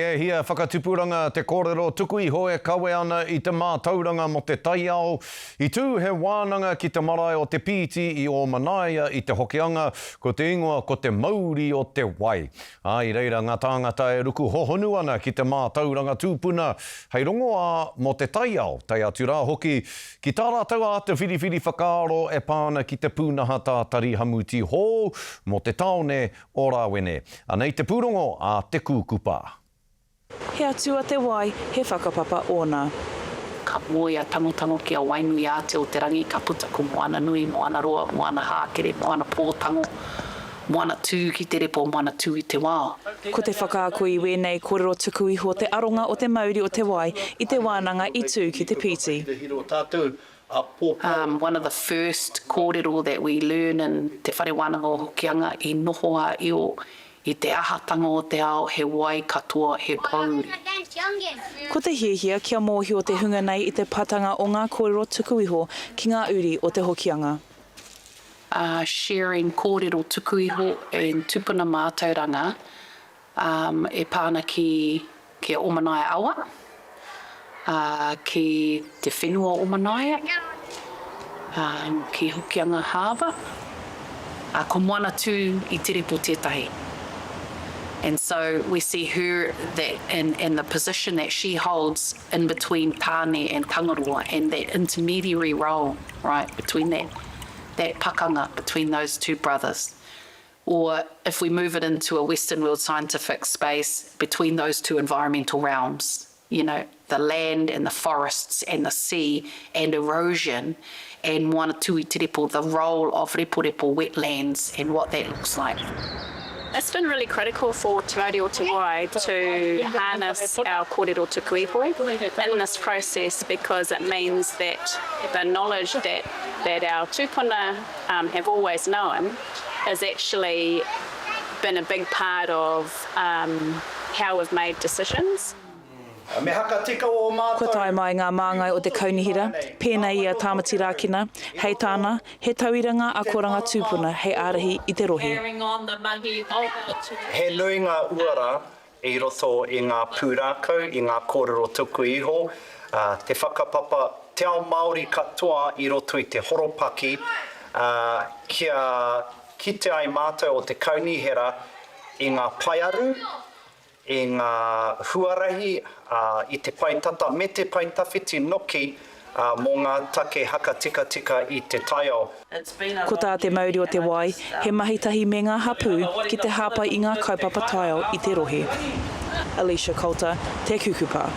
E hia whakatupuranga te kōrero tuku iho e kawe ana i te mātauranga mō te taiao? I tū he wānanga ki te marae o Te Pīti i Ōmanaia i te Hokianga, ko te ingoa ko Te Mauri o te Wai. Ā, i reira ngā tāngata e ruku hohonu ana ki te mātauranga tūpuna hei rongoā mō te taiao, tae atu rā hoki ki tā rātou āta whiriwhiri whakaaro e pā ana ki te pūnaha tātari hamuti hou mō te tāone o Rāwene. Anei te pūrongo a Te Kūkupa. He atua te wai, he whakapapa ōna. Ka moe a Tangotango ki a Wainuiātea-o-te-rangi, ka puta ko Moananui, Moanaroa, Moanahākere, Moanapōtango, Moanatū ki te repo, Moanatū i te wao. Ko te whakaako i wēnei kōrero tuku iho te aronga o te mauri o te wai i te wānanga i tū ki Te Pīti. Um, one of the first kōrero that we learn in Te Whare Wānanga o Hokianga i noho a Io i te ahatanga o te ao, he wai katoa, he pōuri. Ko te hiahia kia mōhio te hunga nei i te patanga o ngā kōrero tuku iho ki ngā uri o Te Hokianga. Uh, sharing kōrero tuku iho and tupuna mātauranga um, e pā ana ki, ki a Omanaia awa, ā, ki te whenua o Omanaia, ā, ki Hokianga Harbour, ā, ko Moanatū i Te Repo tētahi. And so we see her that and, and the position that she holds in between Tāne and Tangaroa and that intermediary role, right, between that, that pakanga between those two brothers. Or if we move it into a Western world scientific space between those two environmental realms, you know, the land and the forests and the sea and erosion and Moana Tui Te Repo, the role of reporepo wetlands and what that looks like. It's been really critical for Te Mauri o Te Wai to harness our kōrero tuku iho in this process because it means that the knowledge that, that our tūpuna um, have always known has actually been a big part of um, how we've made decisions. Me hakatika ō mātou. Kua tae mai ngā māngai o te kaunihera, pēnei i a Tāmati Rākena, hei tāna, he tauira ngā akoranga tūpuna hei ārahi i te rohe. He nui ngā uara i roto i ngā pūrākau, i ngā kōrero tuku iho, te whakapapa, te ao Māori katoa i roto i te horopaki, kia kite ai mātou o te kaunihera i ngā paearu, i ngā huarahi, i te pae tata me te pae tawhiti noki mō ngā take hakatikatika i te taiao. Ko tā Te Mauri o te Wai, he mahi tahi me ngā hapū ki te hāpai i ngā kaupapa taiao i te rohe. Alicia Coulter, Te Kukupa.